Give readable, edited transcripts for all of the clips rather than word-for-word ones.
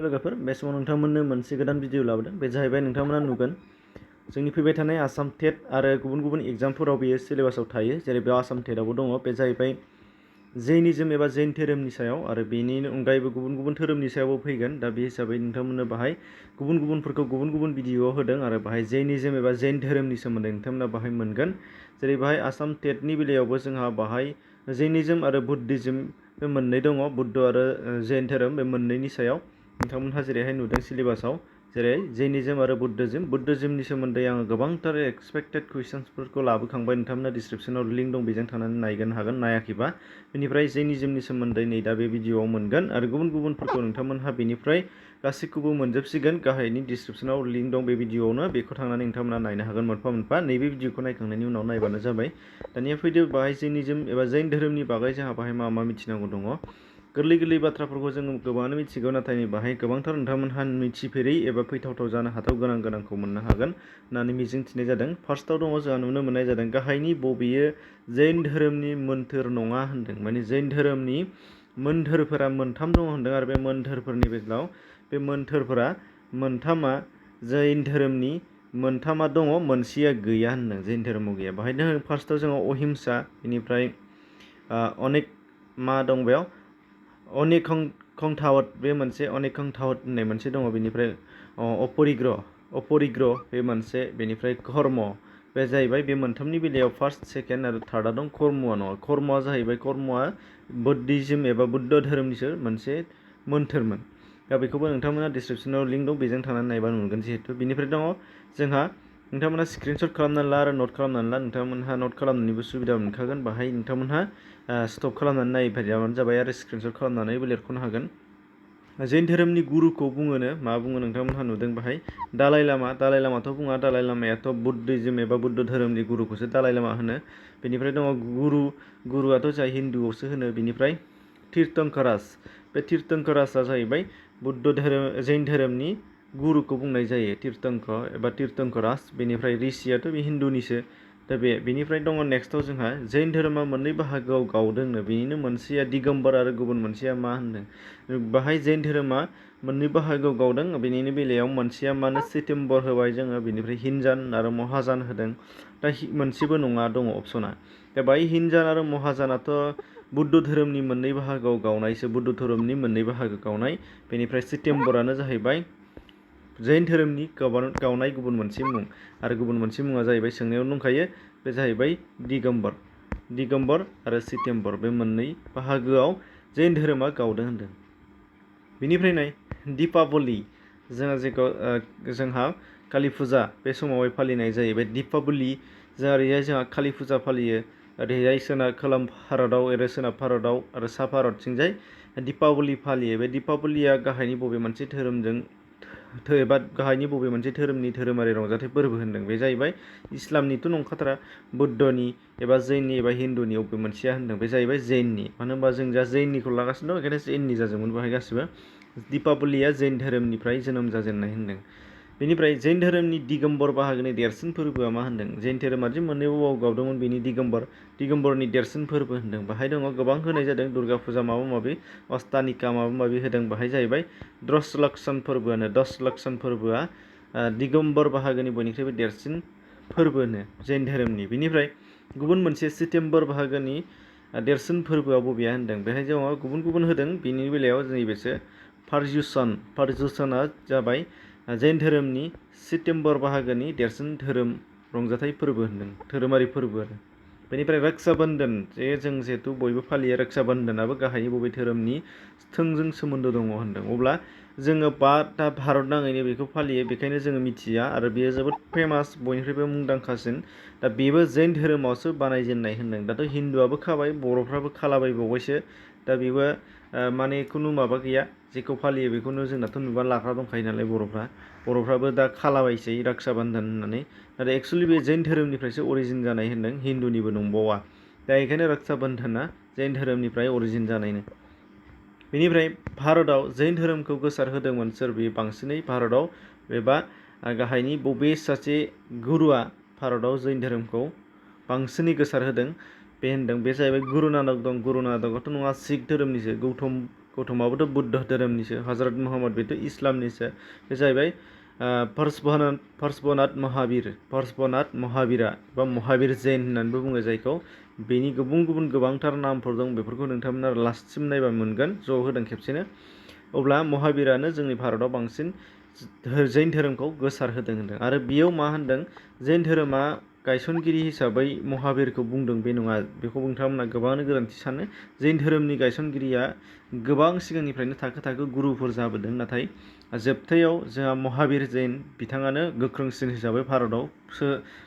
लोगोफोर बे समाव नोंथांमोननो मोनसे गोदान भिडिअ लाबोदों। बे जाहैबाय नोंथांमोना नुगोन जोंनि फैबाय थानाय आसाम टेट आरो गुबुन गुबुन एग्जामफोराव बेयो सिलेबासाव थायो। जेरै बेयाव आसाम टेटआवबो दङ। बे जाहैबाय जैनिज्म एबा जैन धोरोमनि सायाव आरो बेनि अनगायैबो गुबुन गुबुन धोरोमनि सायावबो फैगोन। दा बे हिसाबै नोंथांमोननो बाहाय गुबुन गुबुनफोरखौ गुबुन गुबुन भिडिअआव होदों आरो बाहाय जैनिज्म एबा जैन धोरोमनि सोमोन्दै नोंथांमोना बाहाय मोनगोन। जेरै बाहाय आसाम टेटनि बेलायावबो जोंहा बाहाय जैनिज्म आरो बुद्धिज्म बे मोननै दङ। बुद्ध आरो जैन धोरोम बे मोननैनि सायाव नोंथांमोनहा जेरैहाय नुदों सिलेबासाव जेरै जैनिज्म आरो बुद्धिज्मनि सोमोन्दै आङो गोबांथार एक्सपेक्टेड कुइसन्सफोरखौ लाबोखांबाय। नोंथांमोना डिसक्रिपसनाव लिंक दं, बेजों थांनानै नायगोन हागोन नायाखैबा। बेनिफ्राय जैनिज्मनि सोमोन्दै नै दा बे भिडिअआव मोनगोन आरो गुबुन गुबुनफोरखौ नोंथांमोनहा बेनिफ्राय गासैखौबो मोनजोबसिगोन। गाहायनि डिसक्रिपसनाव लिंक दं बे भिडिअआवनो, बेखौ थांनानै नोंथांमोना नायनो हागोन मोनफा मोनफा। नैबे भिडिअखौ नायखांनायनि उनाव नायबानो जाबाय। दानिया फैदो बाहाय जैनिज्म एबा जैन धोरोमनि बागै जोंहा बाहाय मा मा मिथिनांगौ दङ। गोरलै गोरलै बाथ्राफोरखौ जोङो गोबाङानो मिथिगौ, नाथाय बाहाय गोबांथार नोंथांमोनहा मिथिफेरै एबा फैथावथाव जानो हाथाव गोनांखौ मोननो हागोन होननानै मिजिंथिनाय जादों। फार्स्टआव दङ जोंहा नुनो मोननाय जादों गाहायनि बबेयो जैन धोरोमनि मोन्थोर नङा होनदों। माने जैन धोरोमनि मोन्थोरफोरा मोनथाम दङ होनदों आरो बे मोन्थोरफोरनि गेजेराव बे मोन्थोरफोरा मोनथामा जैन धोरोमनि मोनथामा दङ, मोनसेया गैया होनदों, जैन धोरोमाव गैया। बाहायनो फार्स्टआव जोङो अहिंसा, बेनिफ्राय अनेक मा दं बेयाव अनेकंथावत बे मोनसे अनेकंथावत होननाय मोनसे दङ। बेनिफ्राय अपरिग्रह बे मोनसे, बेनिफ्राय कर्म बे जाहैबाय। बे मोनथामनि बेलायाव फार्स्ट सेकेन्ड आरो थार्डआ दं। कर्मआ नङा। कर्मआ जाहैबाय कर्मआ बुद्धिज्म एबा बुद्ध धोरोमनिसो मोनसे मोन्थोरमोन। दा बेखौबो नोंथांमोना डिसक्रिपसनाव लिंक दं, बेजों थांनानै नायबा नुगोन जिहेतु। बेनिफ्राय दङ जोंहा नोंथांमोना स्क्रिनशट खालामनानै ला आरो नट खालामनानै ला। नोंथांमोनहा नट खालामनायनिबो सुबिदा मोनखागोन। बाहाय नोंथांमोनहा स्टप खालामनानै नायफैबानो जाबाय आरो स्क्रिनशट खालामनानैबो लिरख'नो हागोन। जैन धोरोमनि गुरुखौ बुङोनो मा बुङो नोंथांमोनहा नुदों बाहाय दालाइ लामा। दालाइ लामाथ' बुङा, दालाइ लामायाथ' बुद्धिज्म एबा बुद्ध धोरोमनि गुरुखौसो दालाइ लामा होनो। बेनिफ्राय दङ गुरुआथ' जाय हिन्दुआवसो होनो। बेनिफ्राय तीर्थंकराज, बे तीर्थंकराजआ जाहैबाय बुद्ध धोरोम जैन धोरोमनि गुरुखौ बुंनाय जायो, तीर्थंक एबा तीर्थंकराज। बेनिफ्राय ऋषियाथ' बे हिन्दुनिसो। दा बेनिफ्राय दङ नेक्स्टआव जोंहा जैन धोरोमा मोननै बाहागोआव गावदोंनो। बेनिनो मोनसेया दिगम्बर आरो गुबुन मोनसेया मा होनदों। बाहाय जैन धोरोमा मोननै बाहागोआव गावदों। बेनिनो बेलायाव मोनसेया मानो सितेम्बर होबाय जोङो, बेनिफ्राय हिनजान आरो महाजान होदों। दा मोनसेबो नङा दङ अपसना। दा बाहाय हिनजान आरो महाजानाथ' बुद्ध धोरोमनि मोननै बाहागोआव गावनायसो, बुद्ध धोरोमनि मोननै बाहागो गावनाय। बेनिफ्राय सितेम्बरानो जाहैबाय जैन धोरोमनि गावनाय गुबुन मोनसे मुं, आरो गुबुन मोनसे मुङा जाहैबाय सोंनायाव दंखायो, बे जाहैबाय दिगम्बर आरो सितेम्बर। बे मोननै बाहागोआव जैन धोरोमा गावदों होनदों। बेनिफ्राय नाय दिपावली, जोंहा कालि फुजा बे समावहाय फालिनाय जायो। बे दिपावली ओरैहाय जोंहा कालि फुजा फालियो। ओरैहाय खोला भारताव आरो सोनाब भारताव आरो सा भारतथिंजाय दिपावली फालियो। बे दिपावलीया गाहायनि बबे मोनसे धोरोमजों एबा गाहायनि बबे मोनसे धोरोमनि धोरोमारि रंजाथाइ फोरबो होनदों। बे जाहैबाय इस्लामनिथ' नंखाथारा, बुद्धनि एबा जैननि एबा हिन्दुनि बबे मोनसेया होनदों। बे जाहैबाय जैननि। मानो होनबा जों जा जैननिखौ लागासिनो दं, ओंखायनो जैननि जाजोबगोन बाहाय गासिबो। दिपावलीया जैन धोरोमनिफ्राय जोनोम जाजेननाय होनदों। बेनिफ्राय जैन धोरोमनि दिगम्बर बाहागोनि देरसिन फोरबोआ मा होनदों। जैन धोरोमा जे मोननै बाहागोआव गावदोंमोन, बेनि दिगम्बरनि देरसिन फोरबो होनदों। बाहाय दङ गोबां होनाय जादों, दुर्गा फुजा माबा माबि, अष्टानिका माबा माबि होदों। बाहाय जाहैबाय दशलक्षण फोरबोआनो। दशलक्षण फोरबोआ दिगम्बर बाहागोनि बयनिख्रुइबो देरसिन फोरबोनो जैन धोरोमनि। बेनिफ्राय गुबुन मोनसे सितेम्बर बाहागोनि देरसिन फोरबोआ बबेया होनदों। बेहाय जोङो गुबुन गुबुन होदों। बेनि बेलायाव नैबेसो पार्युषणआ जाबाय जैन धोरोमनि सितेम्बर बाहागोनि देरसिन धोरोम रंजाथाइ फोरबो होनदों, धोरोमारि फोरबो आरो। बेनिफ्राय रक्षा बन्धन, जे जों जिहेतु बयबो फालियो, रक्षा बन्धनाबो गाहायनि बबे धोरोमनि थोंजों सोमोन्दो दङ होनदों। अब्ला जोङो दा भारत नाङैनो बेखौ फालियो, बेखायनो जोङो मिथिया आरो बेयो जोबोद फेमास, बयनिख्रुइबो मुंदांखासिन। दा बेबो जैन धोरोमावसो बानायजेननाय होनदों। दाथ' हिन्दुआबो खाबाय, बर'फ्राबो खालाबायबावबायसो। दा बेबो माने खुनु माबा गैया, जेखौ फालियो बेखौनो जोंनाथ' नुबा लाग्रा दंखायो नालाय बर'फ्राबो दा खालाबायसै रक्षा बन्धन होननानै। नाथाय एक्सुवेलि बे जैन धोरोमनिफ्रायसो अरिजिन जानाय होनदों, हिन्दुनिबो नंबावा। दा बेखायनो रक्षा बन्धना जैन धोरोमनिफ्राय अरिजिन जानायनो। बेनिफ्राय भारतआव जैन धोरोमखौ गोसार होदोंमोन सोर? बे बांसिनै भारतआव एबा गाहायनि बबे सासे गुरुआ भारतआव जैन धोरोमखौ बांसिनै गोसार होदों बे होनदों। बे जाहैबाय गुरु नानक दं। गुरु नानकआथ' नङा, सिख धोरोमनिसो, गौतमाबोथ' बुद्ध धोरोमनिसो, हजरत मुहम्मद बेथ' इस्लामनिसो। बे जाहैबाय पार्श्वनाथ महावीरा बा महावीर जैन होननानैबो बुङो जायखौ। बेनि गुबुन गुबुन गोबांथार नामफोर दं, बेफोरखौ नोंथांमोना लास्टसिम नायबा मोनगोन, ज' होदों खेबसेनो। अब्ला महावीरानो जोंनि भारताव बांसिन जैन धोरोमखौ गोसार होदों होनदों। आरो बेयाव मा होनदों, जैन धोरोमा गायसनगिरि हिसाबै महावीरखौ बुंदों बे नङा, बेखौ नोंथांमोना गोबाङानो गोरोन्थि सानो। जैन धोरोमनि गायसनगिरिया गोबां सिगांनिफ्रायनो थाखो थाखो गुरुफोर जाबोदों, नाथाय जोबथायाव जोंहा महावीर जैन बिथाङानो गोख्रोंसिन हिसाबै भारताव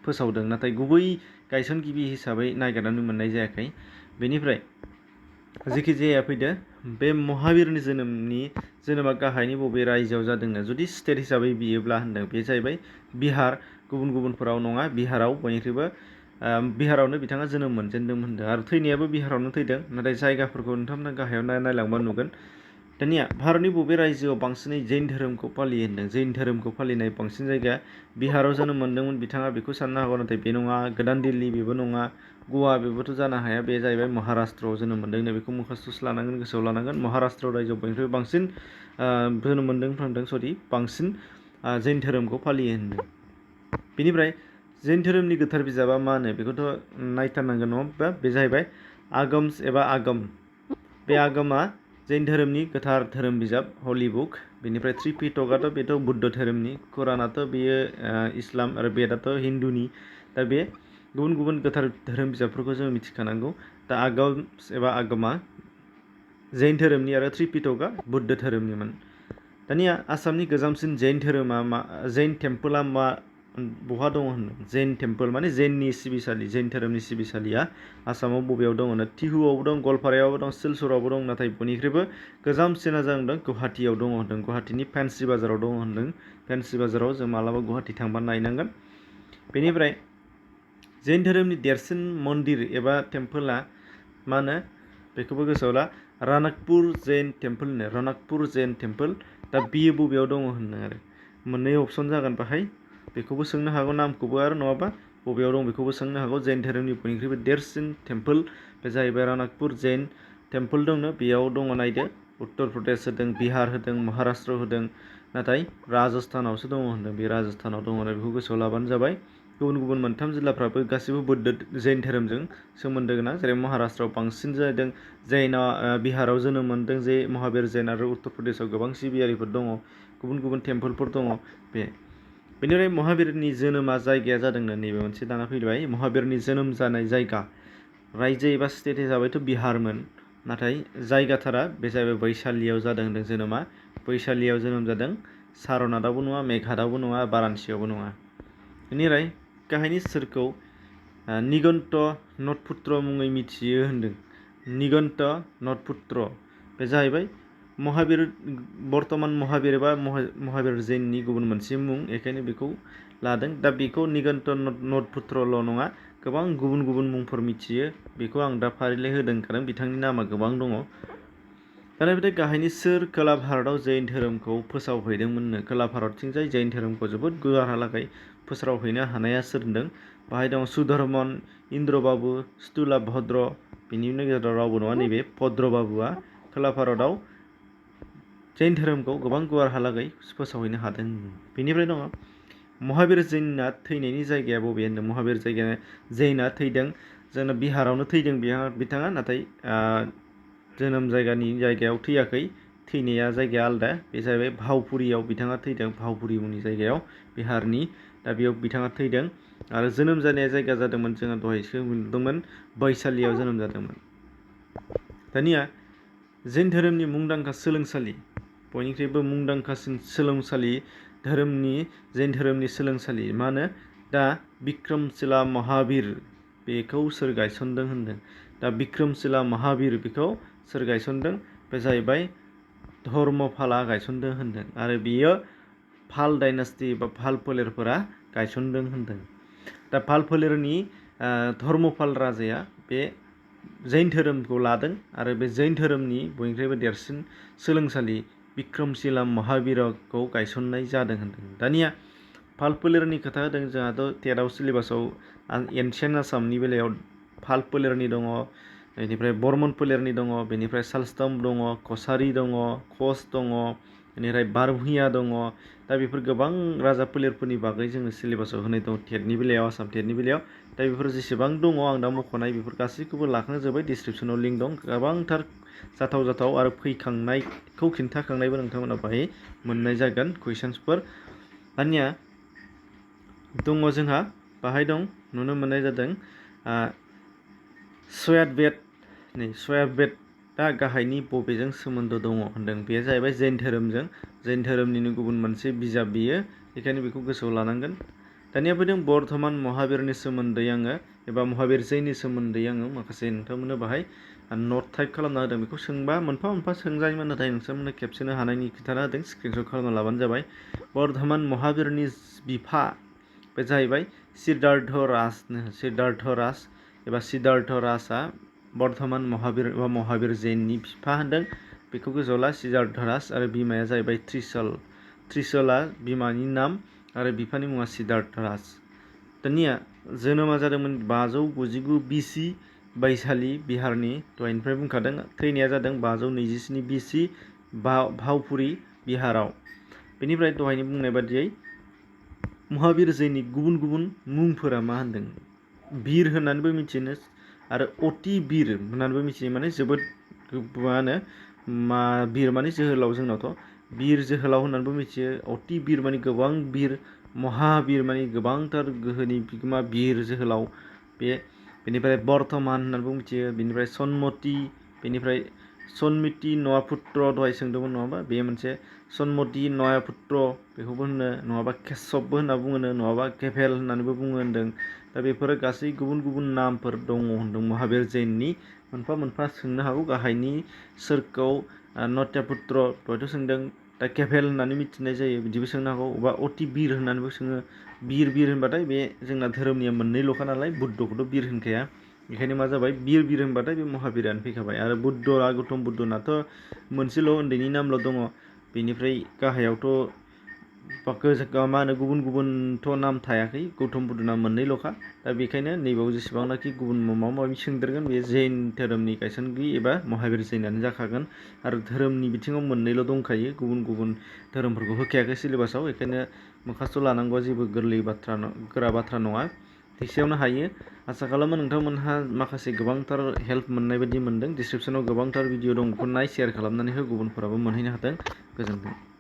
फोसावदों, नाथाय गुबै गायसनगिरि हिसाबै नागिरनानै मोननाय जायाखै। बेनिफ्राय जेखि जाया फैदो, बे महावीरनि जोनोमा गाहायनि बबे रायजोआव जादोंनो जुदि स्टेट हिसाबै बियोब्ला होनदों, बे जाहैबाय बिहार, गुबुन गुबुनफोराव नङा। बिहारावनो बिथाङा जोनोम मोनजेनदों होनदों, आरो थैनायाबो बिहारावनो थैदों। नाथाय जायगाफोरखौ नोंथांमोना गाहायाव नायलांबा नुगोन। दानिया भारतनि बबे रायजोआव बांसिनै जैन धोरोमखौ फालियो होनदों, जैन धोरोमखौ फालिनाय बांसिन जायगा बिहाराव जोनोम मोनदोंमोन बिथाङा, बेखौ साननो हागौ, नाथाय बे नङा। गोदान दिल्ली बेबो नङा, गवा बेबोथ' जानो हाया। बे जाहैबाय महाराष्ट्रआव जोनोम मोनदों, बेखौ मुखासथस लानांगोन, गोसोआव लानांगोन। महाराष्ट्र रायजोआव बयनिख्रुइ बांसिन जोनोम मोनदों, बांसिन जैन धोरोमखौ फालियो होनदों। बेनिफ्राय जैन धोरोमनि गोथार बिजाबा मा होनो, बेखौथ' नायथारनांगोन नङा होमबा? बे जाहैबाय आगम्स एबा आगम। बे आगमा जैन धोरोमनि गोथार धोरोम बिजाब, हलि बुक। बेनिफ्राय त्रिपिटकआथ' बेथ' बुद्ध धोरोमनि, कुरानाथ' बेयो इस्लाम, आरो बेदआथ' हिन्दुनि। दा बे गुबुन गुबुन गोथार धोरोम बिजाबफोरखौ जों मिथिखानांगौ। दा आगम्स एबा आगमा जैन धोरोमनि, आरो त्रिपिटकआ बुद्ध धोरोमनिमोन। दानिया आसामनि गोजामसिन जैन टेम्पोला बहा दङ होनदों? जैन टेम्पोल माने जैननि सिबिसालि, जैन धोरोमनि सिबिसालिया आसामाव बबेयाव दङ होनो? टिहुआवबो दं, गवालपारायावबो दं, सिलचरावबो दं, नाथाय बयनिख्रुइबो गोजामसिना जादों गुवाहाटियाव दङ होनदों। गुवाहाटिनि फेन्सि बाजाराव दङ होनदों। फेन्सि बाजाराव जों मालाबा गुवाहाटि थांबा नायनांगोन। बेनिफ्राय जैन धोरोमनि देरसिन मन्दिर एबा टेम्पोला मा होनो, बेखौबो गोसोआव ला, रानाकपुर जैन टेम्पोल होनो, रानाकपुर जैन टेम्पोल। दा बियो बबेयाव दङ होनदों, आरो मोननै अपसन जागोन बाहाय, बेखौबो सोंनो हागौ नामखौबो, आरो नङाबा बबेयाव दं बेखौबो सोंनो हागौ। जैन धोरोमनि बयनिख्रुइबो देरसिन टेम्पोल बे जाहैबाय रानाकपुर जैन टेम्पोल दंनो, बेयाव दङ। नायदो, उत्तर प्रदेश होदों, बिहार होदों, महाराष्ट्र होदों, नाथाय राजस्थानावसो दङ होनदों। बे राजस्थानाव दङ, बेखौ गोसोआव लाबानो जाबाय। गुबुन गुबुन मोनथाम जिल्लाफ्राबो गासैबो बुद्ध जैन धोरोमजों सोमोन्दो गोनां, जेरै महाराष्ट्रआव बांसिन जादों जैनआ, बिहाराव जोनोम मोनदों जे महावीर जैन, आरो उत्तर प्रदेशआव गोबां सिबियारिफोर दङ, गुबुन गुबुन टेम्पोलफोर दङ। बेनिफ्राय महावीरनि जोनोमा जायगाया जादोंनो, नैबे मोनसे दाना फैबाय, महावीरनि जोनोम जानाय जायगा रायजो एबा स्टेट हिसाबैथ' बिहारमोन, नाथाय जायगाथारा बे जाहैबाय बैशालियाव जादों होनदों जोनोमा। बैशालियाव जोनोम जादों, सारनाथआवबो नङा, मेघाटआवबो नङा, बाराणसियावबो नङा। बेनिफ्राय गाहायनि सोरखौ निगन्त नटपुत्र मुङै मिथियो होनदों? निगन्त नटपुत्र बे जाहैबाय महावीर, बर्तमान महावीर एबा महावीर जैननि गुबुन मोनसे मुं, बेखायनो बेखौ लादों। दा बेखौ निगन्त नटपुत्रल' नङा, गोबां गुबुन गुबुन मुंफोर मिथियो, बेखौ आं दा फारिलाइ होदों, कारण बिथांनि नामा गोबां दङ। दाना बे गाहायनि सोर खोला भारताव जैन धोरोमखौ फोसावहैदोंमोननो? खोला भारतथिंजाय जैन धोरोमखौ जोबोद गुवारहालागै फोस्रावहैनो हानाया सोर होनदों? बाहाय दं सुधर्मन, इन्द्रबाबु, स्थुलाभद्र, बिनि गेजेराव रावबो नङा, नैबे भद्रबाबुआ खोला भारताव जैन धोरोमखौ गोबां गुवारहालागै फोसावहैनो हादों। बेनिफ्राय दङ महावीर जैनआ थैनायनि जायगाया बबे होनदों? महावीर जैनआ थैदों जोंना बिहारावनो थैदों बिथाङा, नाथाय जोनोम जायगायाव थैयाखै, थैनाया जायगाया आलादा, बे जाहैबाय भावपुरियाव बिथाङा थैदों, भावपुरि मुंनि जायगायाव, बिहारनि। दा बेयाव बिथाङा थैदों, आरो जोनोम जानाया जायगा जादोंमोन, जोङो दहायसो नुदोंमोन, बैशालियाव जोनोम जादोंमोन। दानिया जैन धोरोमनि मुंदांखा सोलोंसालि, बयनिख्रुइबो मुंदांखासिन सोलोंसालि जैन धोरोमनि सोलोंसालि मा होनो? दा बिक्रमशिला महावीर, बेखौ सोर गायसनदों होनदों? दा बिक्रमशिला महावीर बेखौ सोर गायसनदों? बे जाहैबाय धर्मपालआ गायसनदों होनदों, आरो बियो पाल डाइनास्टि बा पाल फोलेरफोरा गायसनदों होनदों। दा पाल फोलेरनि धर्मपाल राजाया बे जैन धोरोमखौ लादों, आरो बे जैन धोरोमनि बयनिख्रुइबो देरसिन सोलोंसालि बिक्रमशिला महावीरखौ गायसननाय जादों होनदों। दानिया पाल फोलेरनि खोथा होदों, जोंहाथ' टेटआव सिलेबासाव एनसियेन्ट आसामनि बेलायाव पाल फोलेरनि दङ, बेनिफ्राय बर्मन फोलेरनि दङ, बेनिफ्राय सालस्ताम दङ, कसारि दङ, कच दङ, बेनिफ्राय बारभुइया दङ। दा बेफोर गोबां राजा फोलेरफोरनि बागै जोङो सिलेबासाव होनाय दं टेटनि बेलायाव, आसाम टेटनि बेलायाव। दा बेफोर जेसेबां दङ आं दा मख'नाय बेफोर गासैखौबो लाखांजोब्बाय। डिसक्रिपसनाव लिंक दं। गोबांथार जाथाव आरो फैखांनायखौ खिन्थाखांनायबो नोंथांमोना बाहाय मोननाय जागोन कुइसन्सफोर। दानिया दङ जोंहा बाहाय दं नुनो मोननाय जादों सयात बेद। नै सयात बेदआ गाहायनि बबेजों सोमोन्दो दङ होनदों। बेयो जाहैबाय जैन धोरोमजों। जैन धोरोमनिनो गुबुन मोनसे बिजाब बियो, बेखायनो बेखौ गोसोआव लानांगोन। दानिया फैदों बर्धमान महाबीरनि सोमोन्दै आङो एबा महाबीर जैननि सोमोन्दै आङो माखासे नोंथांमोननो बाहाय नट टाइप खालामना होदों। बेखौ सोंबा मोनफा मोनफा सोंजायोमोन, नाथाय नोंथांमोननो खेबसेनो हानायनि खोन्थाना होदों। स्क्रिनशट खालामना लाबानो जाबाय। बर्धमान महाबीरनि बिफा बे जाहैबाय सिद्धार्थ राजनो। सिद्धार्थ राज एबा सिद्धार्थ राजआ बर्धमान महाबीर एबा महाबीर जैननि बिफा होनदों। बेखौ गोसोआव ला, सिद्धार्थ राज आरो बिमाया जाहैबाय त्रिसल। त्रिसला बिमानि नाम आरो बिफानि मुङा सिद्धार्थ राज। दानिया जोनोमा जादोंमोन 599 BC बैशाली बिहारनि, दहायनिफ्राय बुंखादों। थैनाया जादों 527 BC भावपुरी बिहाराव। बेनिफ्राय दहायनि बुंनाय बादियै महाबीर जैननि गुबुन गुबुन मुंफोरा मा होनदों? बीर होननानैबो मिथियो आरो अति बीर होननानैबो मिथियो, माने जोबोद मा होनो बीर माने जोहोलाव। जोंनावथ' बीर जोहोलाव होननानैबो मिथियो। अति बीर माने गोबां बीर, महाबीर माने गोबांथार गोहोनि बिगोमा बीर जोहोलाव बे। बेनिफ्राय बर्धमान होननानैबो मिथियो। बेनिफ्राय सनमति, बेनिफ्राय सनमिति नवापुत्र दहाय सोंदोंमोन नङा होमबा? बे मोनसे सनमति नवापुत्र बेखौबो होनो, नङाबा केशबबो होनना बुङो, नङाबा केभेल होननानैबो बुङो होनदों। दा बेफोरो गासै गुबुन गुबुन नामफोर दङ होनदों महाबीर जैननि। मोनफा मोनफा सोंनो हागौ। गाहायनि सोरखौ नट्यापुत्र दहायथ' सोंदों, दा केभेल होननानै मिथिनाय जायो, बिदिबो सोंनो हागौ। बा अति बीर होननानैबो सोङो। बीर होनबाथाय बे जोंना धोरोमनिया मोननैल'खा नालाय, बुद्धखौथ' बीर होनखाया। बेखायनो मा जाबाय, बीर होनबाथाय बे महाबीरानो फैखाबाय। आरो बुद्धआ गौतम बुद्धनाथ' मोनसेल' उन्दैनि नामल' दङ। बेनिफ्राय गाहायावथ' मा होनो गुबुन गुबुनथ' नाम थायाखै, गौतम बुद्धना मोननैल'खा। दा बेखायनो नैबाव जेसेबांनाखि गुबुन माबा माबि सोंदेरगोन बे जैन धोरोमनि गायसनगिरि एबा महाबीर जैनानो जाखागोन। आरो धोरोमनि बिथिङाव मोननैल' दंखायो, गुबुन गुबुन धोरोमफोरखौ होखायाखै सिलेबासाव। बेखायनो मोखास्त' लानांगौआ जेबो गोरा बाथ्रा नङा। एसेयावनो हायो। आसा खालामो नोंथांमोनहा माखासे गोबांथार हेल्प मोननाय बायदि मोनदों। डिसक्रिपसनाव गोबांथार भिडिअ दं, बेखौ नाय, शेयार खालामनानै हो, गुबुनफोराबो मोनहैनो हाथों। गोजोन्थों।